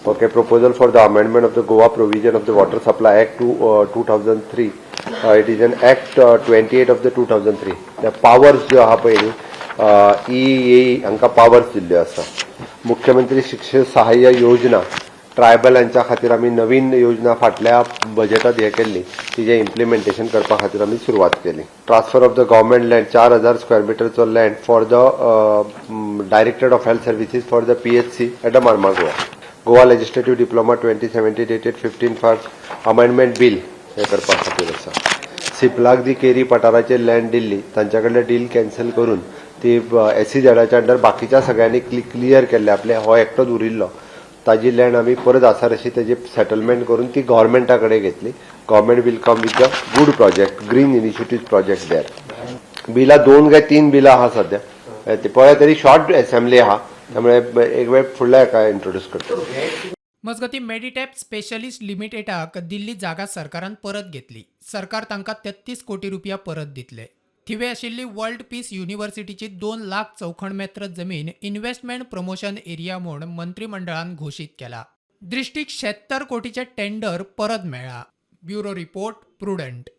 Okay, proposal for the amendment of the Goa provision of the Water Supply Act 2003. It is an Act 28 of the 2003. The powers ज्यो आहा पळय न्ही, E ए हांकां powers दिल्ल्यो आसा. मुख्यमंत्री शिक्षण सहाय्य योजना, ट्रायबलांच्या खातीर आमी नवीन योजना फाटल्या बजेटात हे केल्ली, तिजें इम्प्लिमेंटेशन करपा खातीर आमी सुरवात केली. Transfer of the government land, 4000 square मिटरचो land for the Directorate of Health Services for the PHC at a Marmagoa. Goa Legislative Diploma 2017 dated 15 5 amendment bill हे करपा खातीर आसा. सिपलाक दी केरी पठाराचेर लँड दिल्ली, तांच्या कडले डील कॅन्सल करून ती एसईझेडाच्या अंडर बाकीच्या सगळ्यांनी क्लियर केल्ले आपले, हो एकटोच उरिल्लो. ताजी लँड आमी परत आसा तशी तेजी सेटलमेंट करून ती गव्हर्मेंटा कडेन घेतली. Government will come with the good project, green initiative project there. बिलां दोन काय तीन बिलां आहा सध्या. ते पळय, तरी शॉर्ट असेंब्ली आहा, त्यामुळे एक वेळ फुडल्या हेका इंट्रोड्यूस करता. मजगतीं, मेडिटॅप स्पेशलिस्ट लिमिटेडाक दिल्ली जागा सरकारान परत घेतली. सरकार तांकां 33 कोटी रुपया परत दितले. थिवे आशिल्ली वर्ल्ड पीस युनिव्हर्सिटीची 2 लाख चौखण मेत्र जमीन इन्व्हेस्टमेंट प्रमोशन एरिया म्हूण मंत्रिमंडळान घोशीत केला. दृश्टीक 76 कोटीचे टेंडर परत मेळ्ळा. Bureau report, prudent.